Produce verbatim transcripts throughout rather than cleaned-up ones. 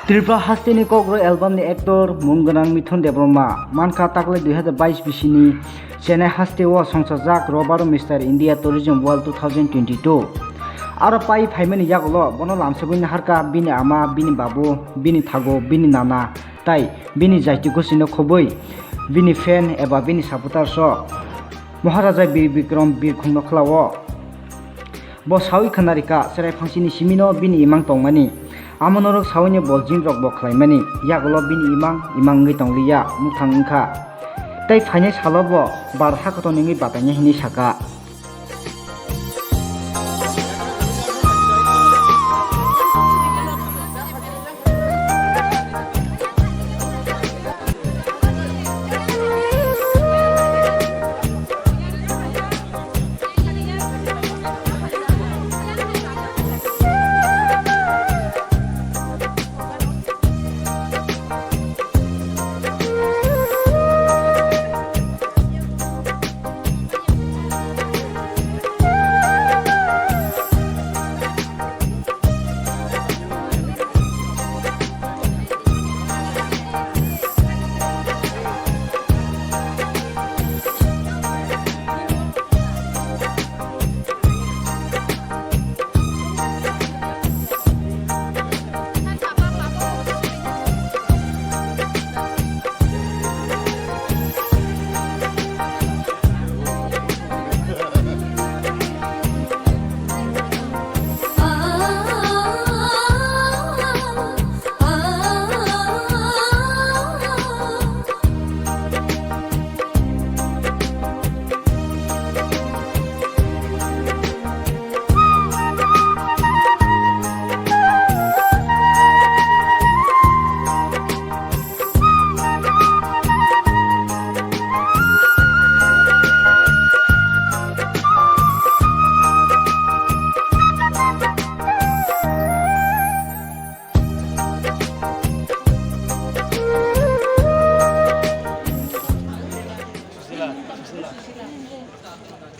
Tripura hasteni kokborok albumni actor mung gwnang Mithun Debbarma mankha taklai dui hazar bais bisini Chennai hasteo songchajak Robaro Mister India Tourism World two thousand twenty-two. Aro pai phaimani yagulo bono lamsogwi naharkha bini ama, bini babu, bini thago, bini nana, tai bini jaiti gosino khobwi bini fan eba bini supporters rok Maharaja Bir Bikram Birkhung nokhlao. Bo sawi khwnarikha chwrai phangsini simino bini imang tongmani. Amo norok sawini bo jin rok bo khlaimani. Yagulo bini imang, imang wngwi tongliya, muthang wngkha. Tei phainai salo bo bar hakotoni wngwi batainai hinwi saka.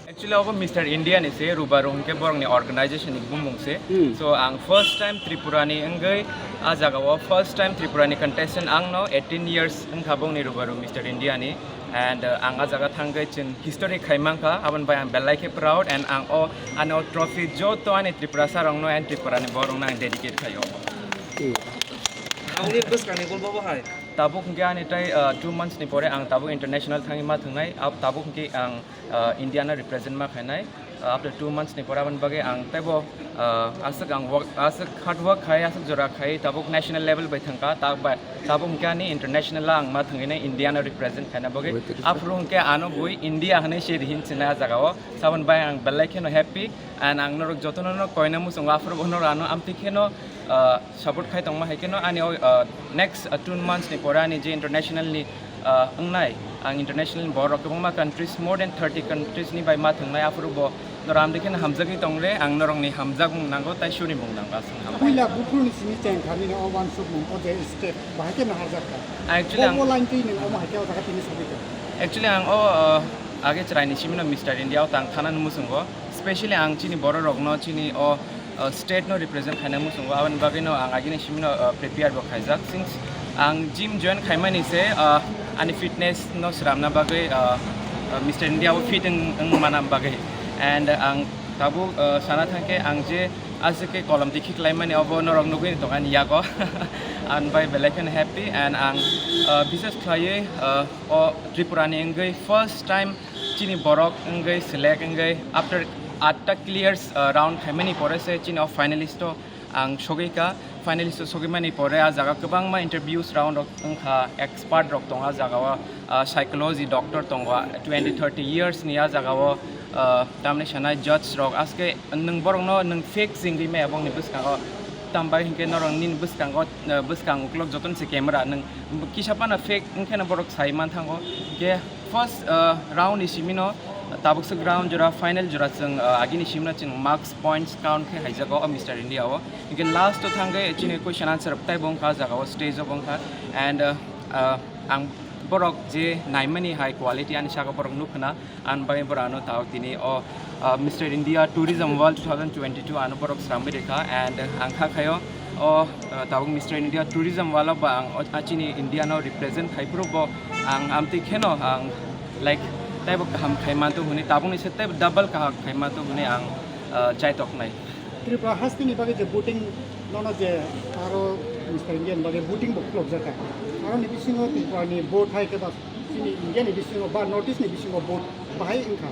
Actually, obo Mister India ni se, Rubaru hwnkhe borokni organization ni bumung se. Hmm. So, ang first time Tripura ni wngwi a jaga o first time Tripura ni contestant ang no eighteen years wngkha bongni Rubaru Mister India ni. And, uh, ang a jaga thangwi chwng history khai mankha, aboni bai ang belai khe proud, and ang o, ani o trophy joto ani Tripurasa rokno and Tripura ni borokno ang dedicate khai o. Hmm. Aboni bwskang ni goal bobo hai? Tabuk hwnkhe ani tai, uh, two months ni pore ang tabuk international thangwi ma thwngnai, ab-, tabuk hwnkhe ang, uh, India no represent ma khainai. Uh, after two months ni pore aboni bagwi ang teibo, uh, aswk ang work, aswk hard work khai, aswk jora khai, tabuk national level bai thangkha, ta-, bai, tabuk hwnkhe ani international o ang ma thwngwi nai India no represent khaina bagwi. Aphuru hwnkhe ano bui India hwnwi se rihin sinai a jaga o. Saboni bai ang belai kheno happy, and ang norok jotono no koina muchungo, aphuru bo norok ano amtwi kheno, uh, support khai tongma hai kheno ani o, uh, next, uh, two months ni pore ani je international ni, uh, wngnai, ang international ni borok kwbangma countries, more than thirty countries ni bai ma thwngnai, aphuru bo norok amtwi kheno hamjagwi tong re, ang norok ni hamjakmung nango, tai suri mung nango, aswk hambai. Puila buphuru ni simi cheng kha nini o wansukmung o je step bahai khe naharjak kha. Actually, ang o line twi nini omo hai khe o jaga tini sogwi kha. Actually, ang o, uh, age chwrai ni simi no Mister India o tang thana ni muchungo, specially ang chini borok rok no chini o uh, state no represent khaina muchungo, aboni bagwi no ang agini simi no, uh, prepare bo khaijak. Since ang gym join khaimani se, uh, ani fitness no sramna bagwi, uh, uh, Mister India o fit wng, wng mana bagwi. And ang tabuk, uh, sana thangkhe ang je aswk khe kolom dikhi khlaimani obo norok nugwi tong ani yago. Ang bai belai kheno happy and ang, uh, bisas khlaiwi, uh, o Tripura ni wngwi first time chini borok wngwi select wngwi after atta clears, uh, round khaimani pore se chini o finalist o ang sogwi kha. Finalist o sogwi mani pore a jaga kwbangma interviews round rok wngkha, expert rok tongo a jaga o, uh, psychology doctor tongo, twenty thirty years ni a jaga o, uh, tamni sanai judge rok aske nwng borok no nwng fake singwi maya bongni bwskango, tambai hinkhe norok nini bwskango, uh, bwskang uklok jotono se camera nwng kisa phano fake wngkheno borok sai manthango. Hinkhe first, uh, round ni simi no tabuk swk round jora, final jora chwng, uh, agini simi no chwng marks points count khe haijago o Mister India o. Hinkhe last o thangkhe chini question answer tai bo wngkha jaga o stage o bo wngkha. And, uh, uh, ang borok je naimani hai quality ani saka borok nukha na, ani bagwi borok ano tao tini o, uh, Mister India Tourism World two thousand twenty-two ano borok sramwi rikha. And, uh, ang kha khayo O, uh, tabuk Mister India Tourism wala ba ang o, a chini India no represent khai phuru bo ang amtwi kheno ang, like, taibo kaham khai mantu hwnwi, tabukni se taibo double kaham khai mantu hwnwi ang, uh, chaitok nai. Tripura hasteni bagwi je boating nono je aro Mister India ni bagwi boating bo khulokjak kha. Aroni bisingo Tripura ni boat hai khe ba chini India ni bisingo ba North East ni bisingo boat bahai wngkha.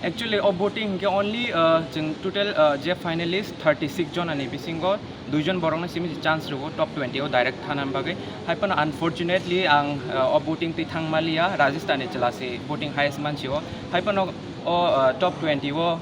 Actually, o boating hinkhe only, uh, chwng total, uh, je finalist thirty six jona ni bisingo duijon borokno simi se chance rwo top twenty o direct thana bagwi. Hai phano unfortunately ang, uh, o boating twi thang maliya, Rajasthan ni chwla se boating highest mansi o. Hai phano o, uh, top twenty o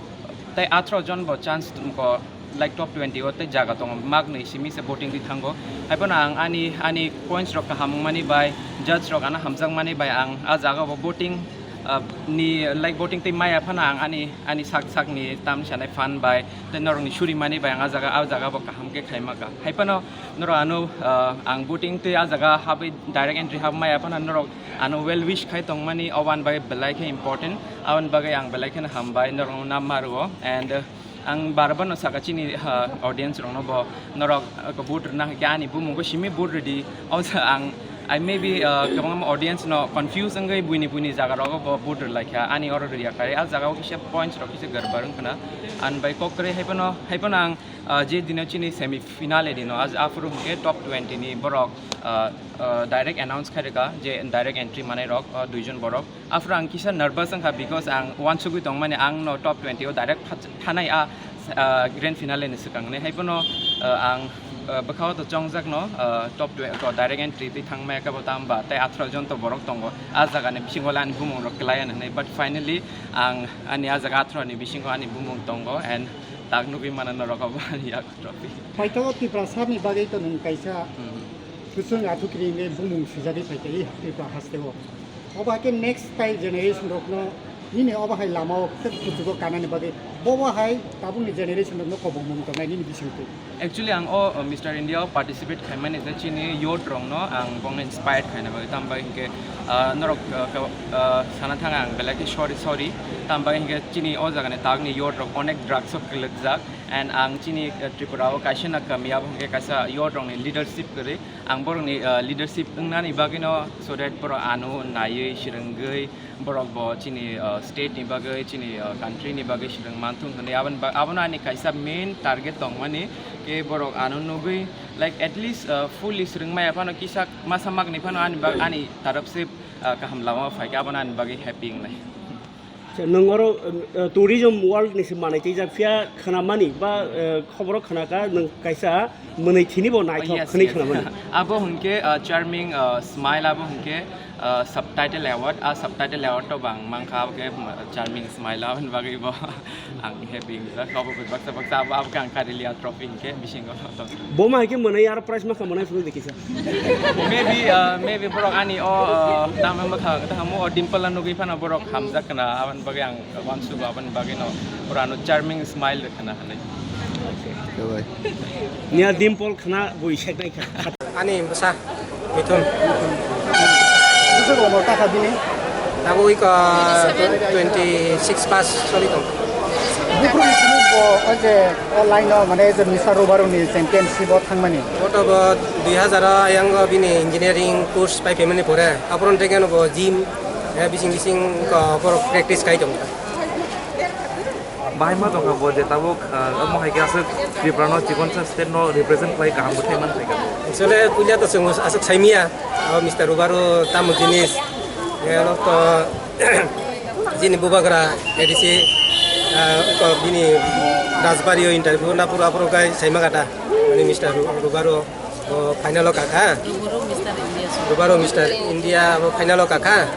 tai atharoh jon bo chance ko, like, top twenty o tei jaga tongo, mak nwi simi se boating twi thango. Hai phano ang ani, ani points rok kaham wngmani bai, judge rok ano hamjakmani bai ang a jaga bo boating, ah, ni, like, boating twi maya phano ang ani, ani sak sak ni tam sanai phan bai tei norok ni suri mani bai ang a jaga, a jaga bo kaham khe khaima kha. Hai phano norok ano, ah, ang boating twi a jaga habwi direct entry hab maya phano norok ano well wish khai tongmani, oban bai belai khe important, aboni bagwi ang belai kheno hambai norok no nam ma rwo. And, uh, Ang bar bar no saka chini, ha, audience rok no bo norok, uh, boat rwna hai khe ani bumung bo simi boat rwdi. O sa ang, I maybe, uh, kwbangma audience no confuse wngwi buini buini jaga rogo bo boat rwlai kha. Ani oro rwya kha. A jaga o kisa points rok kisa garbar wngkha na. Ani bai kok kwrwi hai phano, hai phano ang, uh, je dino chini semi finale dino, a, aphuru hwnkhe top twenty ni borok, uh, uh, direct announce khai rwkha je direct entry manai rok, uh, duijon borok. Aphuru ang kisa nervous wngkha because ang uansugwi tongmani ang no top twenty o direct tha-, thanai a, ah, grand finale ni swkang hinwi. Hai phano, ah, ang, ah, bwkhao to chongjak no, ah, top twenty o direct entry twi thangmaya khe bo tamo ba tei atharoh jon to borok tongo. A jaga ni bisingo le ani bumung rok kwlai ani hinwi. But finally ang ani a jaga atharoh ni bisingo ani bumung tongo and tak nugwi mano norok abo ani yak trophy. Paithago Tiprasa ni bagwi to nwng kaisa Hmm. Kwchwng athukiri hwnwi bumung swijagwi phaikha i Tripura hasteo. Obo hai khe next tai generation rokno nini obo hai lamao khe kuchugo kanani bagwi bobo hai tabukni generation rokno kobongmung tongnai nini bisingtwi. Actually, ang o, o, Mister India o participate khaimani je chini youth rokno ang bongno inspired khaina bagwi, tamo bagwi hinkhe, ah, norok, ah, ka-, ah, sana thang ang belai khe sorry, sorry. Tamo bagwi hinkhe chini o jagani takni youth rok onek drugs o kwlwkjak. And ang chini, eh, Tripura o kaisa na kami abo hwnkhe kaisa youth rokni leadership kwrwi. Ang borokni, eh, leadership wngnani bagwino so that borok ano naiwi swrwngwi borok bo chini, eh, state ni bagwi, chini, eh, country ni bagwi swrwng manthung hwnwi aboni ba-, abono ani kaisa main target tongmani khe borok ano nugwi, like, at least, eh, fully swrwng maya phano kisa masa makni phano ani bag-, ani taraf se, eh, kaham lama o phaikha, abono ani bagwi happy wngnai. Nwng oro, eh, tourism world ni se manwi twijak phiya khwnamani ba, eh, khoboro khwnakha nwng kaisa mwnwi thini bo naithok Yes, khwnwi yes. Khwnamani. Abo hwnkhe, uh, Charming, uh, Smile abo hwnkhe, uh, subtitle award. A subtitle award to bang mankha, abo khe, uh, Charming Smile aboni bagwi bo ang happy wngjak. Abo baksa baksa abo, abo khe ang Karelia trophy hwnkhe bisingo. Bo ma hai khe mwnwi aro prize ma kha mwnwi phuru dikisa. Maybe, uh, maybe borok ani o, uh, tamo bwkha tamo o dimple no nugwi phano borok hamjak khna, aboni bagwi ang uansukgo, aboni bagwi no pura no charming smile khna hinwi. Nia dimple khna bui seknai kha. Ani bwsa Mithun. Bwsa ko mo ta kha bini. Tabuk iko twenty six pass soli tong. Buphuru ni simi bo o je online no mane je Mister Rubaru ni championship o thangmani. Oto bo dui hazar o ayang o bini engineering course pai phaimani pore. Apron teke no bo gym, eh, bising bising ko practice kai tong. Bahai ma tongkha bo je tabuk, ah, omo hai khe aswk Tripura no chikon sa state no represent khlai kaham bwthai man phaikha. Actually, puila to chwng aswk saimiya, o Mister Rubaru tamo jinis, eh, to jini bubagra A D C, ah, to bini Rajbari o interview na pura pura kai saima kata, ani Mister Ru-, Rubaru. O final o kakha. Rubaro Mister India. Rubaro Mister India abo final o kakha.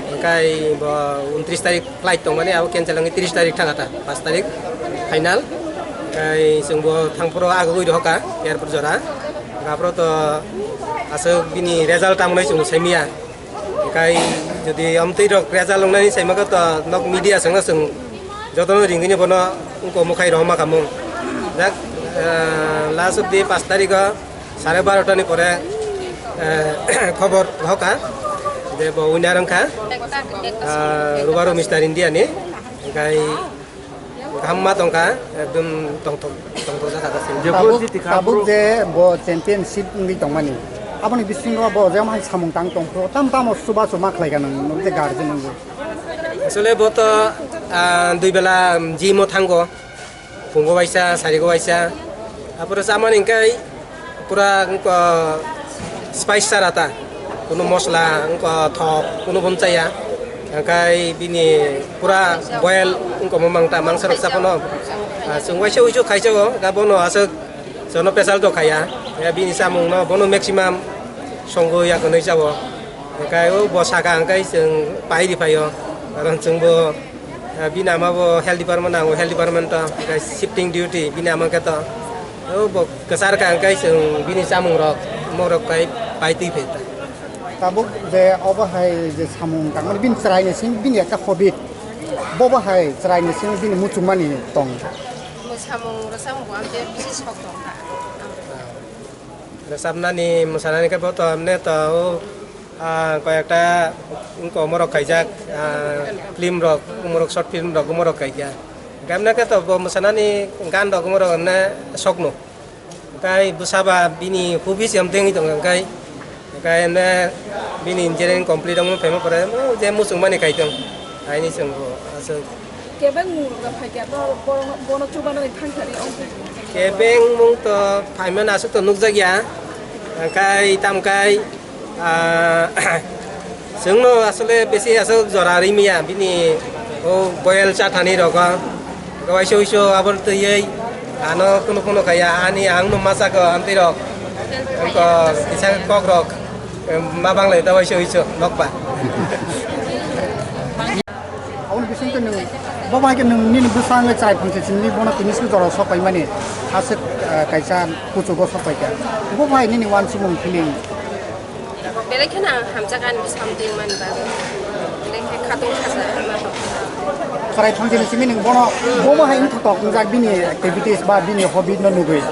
Hingkai bo untris tarik flight tongmani abo cancel wngwi tris tarik thangkha ta, pas tarik final. Hingkai chwng bo thangphuru agugwi rohorkha airport jora. Aphuru to aswk bini result tamo nai chwng saimaya. Hingkai jodi amtwi rok result wngnani saimaka to nok media swngno chwng jotono ringwini bono wngko mwkhai rohorma khamung. Jak, eh, last of the pas tarikh o sare barota ni pore, eh, khobor rohorkha je bo winner wngkha, eh, Rubaro Mister India ni. Hingkai Kaham ma tongkha, ekdom tongthok, tongthok jakha sini. Tabuk, tabuk je bo championship wngwi tongmani. Aboni bisingo bo je hai samung tang tongphuru, tam tamo chuba chuma khlai gana nung je guardian wngwi. Asole bo to, ah, dui bela gym o thango. Phungo waisa, sarigo waisa. Apore chamani hingkai pura wngkha spice chara ta, kunu mosla wngkha thok kunu bo chaya, hingkai bini pura boil wngkha mo mangta mangsa rok saphano, ah, chwng waisa uisu khaisa o, hingkha bono aswk jono pesal to khaya, ya bini chamung no bono maximum songo ya kwnwi chao, hingkai o bo saka hingkai chwng pai ri phaio, karon chwng bo Ah, bini ama bo health department, ang bo health department to, hingke shifting duty, bini ama khe to. O bo kwchar ka hingke chwng bini chamung rok, mo rok kai pai twi phe ta. Tabuk je obo hai je samung tangmani bini chwrai ni simi bini ekta hobby. Bobo hai chwrai ni simi bini muchungmani tong. Mo samung rwchapmung bo ang je bisi sok tong kha. Rwchapnani, mwsanani khe bo to, emne to, o, ah, koyekta wngkha omorok khaijak, ah, film rok, omorok short film rok, omorok khaikha. Hingkhe emne khe to bo mwsanani gan rok, omorok emne sokno. Hingkhe bwsa ba bini hobby se emtengwi tongo, hingkhe, hingkhe emne bini engineering complete wngma phaima pore, o je muchungmani khaitong, haini chwngbo aswk. Kebeng mung rok phai khe to bono, bono chubanani thang thani ong. Kebeng mung to phaimani aswk to nukjak ya. Hingkai tamkai, ah, chwngno asole besi aswk jora rimya bini o boyel cha thani rogo. Waisa uiso abor twiwi ano kuno kuno kaya ani ang no masa ko amtwi rok. Ko kisa kok rok. Em, ma banglai ta waisa uiso nokba. Aboni bising khe nwng, bo bai khe nwng nini bwskango chwrai phangse simi bono tini simi jora sok paimani aswk, eh, kaisa kuchugo sok paikha. Bo bai nini wansukmung feeling. Belai kheno ang hamjak ani bwskango twi mani bagwi. Belai khe khatung khaja ma tong. Chwrai phangse simi nwng bono, bo bo hai wngthok tok wngjak bini activities ba bini hobby no nugwi.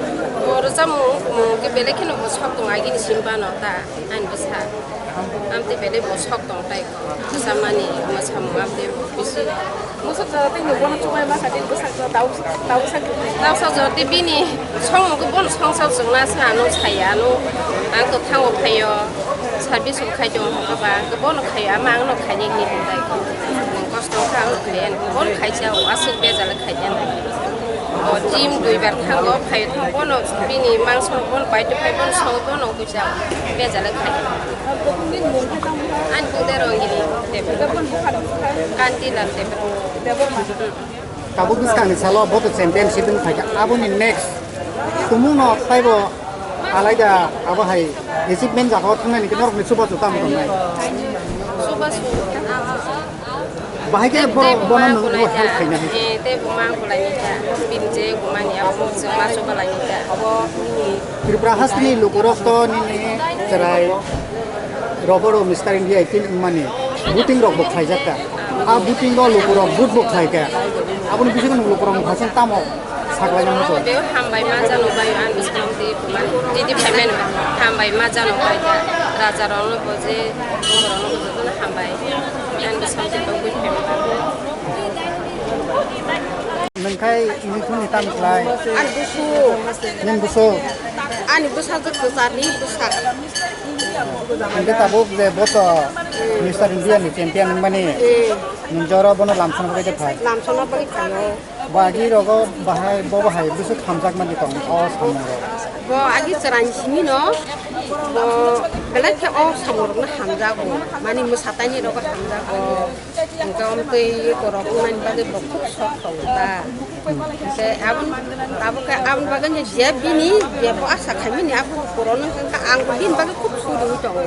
Bo rwchapmung, mung khe belai kheno bo sok tong agini simi bano ta. Ani bwsa. Amtwi belai bo sok tong tai ko. Bwsa mani, bwsa mung amtwi bo bisi. Bwsa jora tei ni bono chubai ma kati bwsa jora tau, tau sa kiti. Tau sa jora tei bini song mung bono song sa sung na sa ano sai ano. Ang to thango phaio. Service rok khai tong kha ba. Bono khai ama ang no khai ni ni tai ko. Kosto kha ang khai an. Bono khai cha o aswk bejal khai an. O gym duibar thango, phai thango, bono bini mangso bono pai tu phai bono so bono kucha bejale khai. Ani bung de rong gini tebra. Kanti lal tebra. Tabuk bwskangni salo bo to championship wng phaikha, aboni next tumungno taibo alaida abo hai achievement jagao thangnani norokni chubachu tamo tongnai? Chubachu. Bahai khe borok bono nwng bo help khaina hai. Eh, tei bo ma kulai ni ta. Bini je bo mani abo bo chwng ma chuba lai ni ta. Abo nini Tripura hasteni lukurok to nini chwrai rok bo Mister India eighteen wngmani voting rok bo khlaijak ta. A voting o lukurok vote bo khlai kha. Aboni bisingo nwng lukurok ni hasing tamo saklaina muchung. Beo hambai ma jano bai ani bwskango tei buman titi phaimani hambai ma jano bai raja rokno bo je borokno bo jotono hambai ani bwskango tei tongwi phaimani. Nwng khai nini khuni tam khlai? Ani busu. Nini busu? Ani bwsa jwk kwcharni bwsa. Hingke tabuk je boto Mister India ni champion wngmani. Eh. Nwng jora bono lamsana bagwi de phai. Lamsana bagwi phaio. Bo agi rogo bahai, bo bahai bwswk hamjakmani tong o samungo. Bo agi chwraini simi no, bo belai khe o samungrokno hamjago. Mani mwsataini rogo hamjago. Hingke omtwi borok wngnani bagwi bo khub sok tongo ta. Hingke aboni, abo khe aboni bagwi je bini je bo asa khaimani abo purano hingke ang bo bini bagwi khub suri tongo.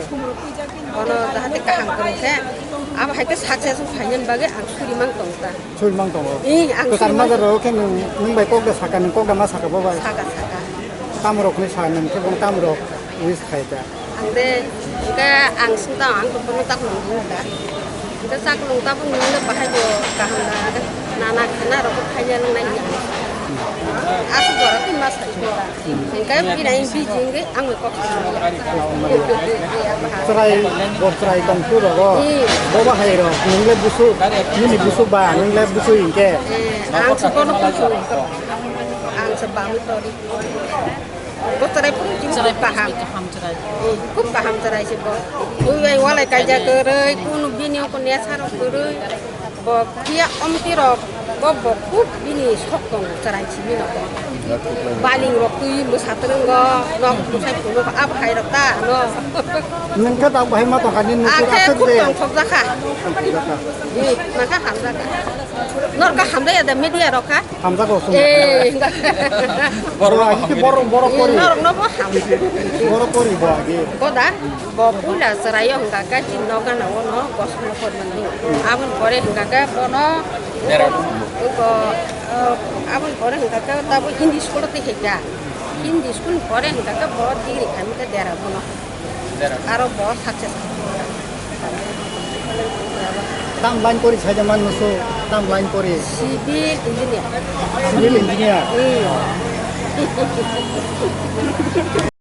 Bono jahate kaham kwrwng khe abo hai khe success phainani bagwi ang suri mang tongo ta. Suri mang tongo. Ih, ang kwchar suri mang majaro khe nwng, nwng bai kok da saka, nwng kok da ma saka bo bai. Saka, saka. Tamrok ni sa nwng khe bo tamrok wish khai ta. Ang de, hingke ang sung tang ang kuphurno chakulung nung da. Hingke chakulung tabuk nung le bahai bo kaham na, hingke nana khana rok bo khaina nang nai ya. Aswk jora twi ma sai bo. Hingke bini ang biji hingke ang kok. Chwrai, bo chwrai tong tu rogo. Hmm. Bo bahai rok, nung le busu, nini busu ba, nung le busu hingke. Eh, ang se bono busu. Ang se bami tori. Bo chwrai pun jing kaham. Kaham chwrai. Hmm, khub kaham chwrai se bo. Ui bai walai kaijak kwrwi, kunu bini ko nesha rok kwrwi. Bo phiya omti rok, bo, bo khub bini sok tongo chwrai simi no. Baling rok twi mwsa twrwngo, nok bwsai phunuk abo hai rok ta no. Nung khe tak bahai ma tongkha ni nukur. Akhe aswk khub je. Tongthok jakha. Tongthok jakha. Hmm, nangkha hamjakha. Norok hamjakya da media rok kha. Hamjago sung. Eh, borok, borok, borok kori. Norok no bo ham. Borok kori bo agi. Bo da, bo puila chwraio hwnkha khe chini nokha na ono bosongno pormani. Aboni pore hwnkha khe bono, ko, eh, aboni pore hwnkha khe tabo Hindi school tei khaikha. Hindi school ni pore hwnkha khe bo degree khaimani khe dera bono. Aro bo success. Tam line pori saja man musu, tam line pori. Civil engineer. Civil engineer. Hmm.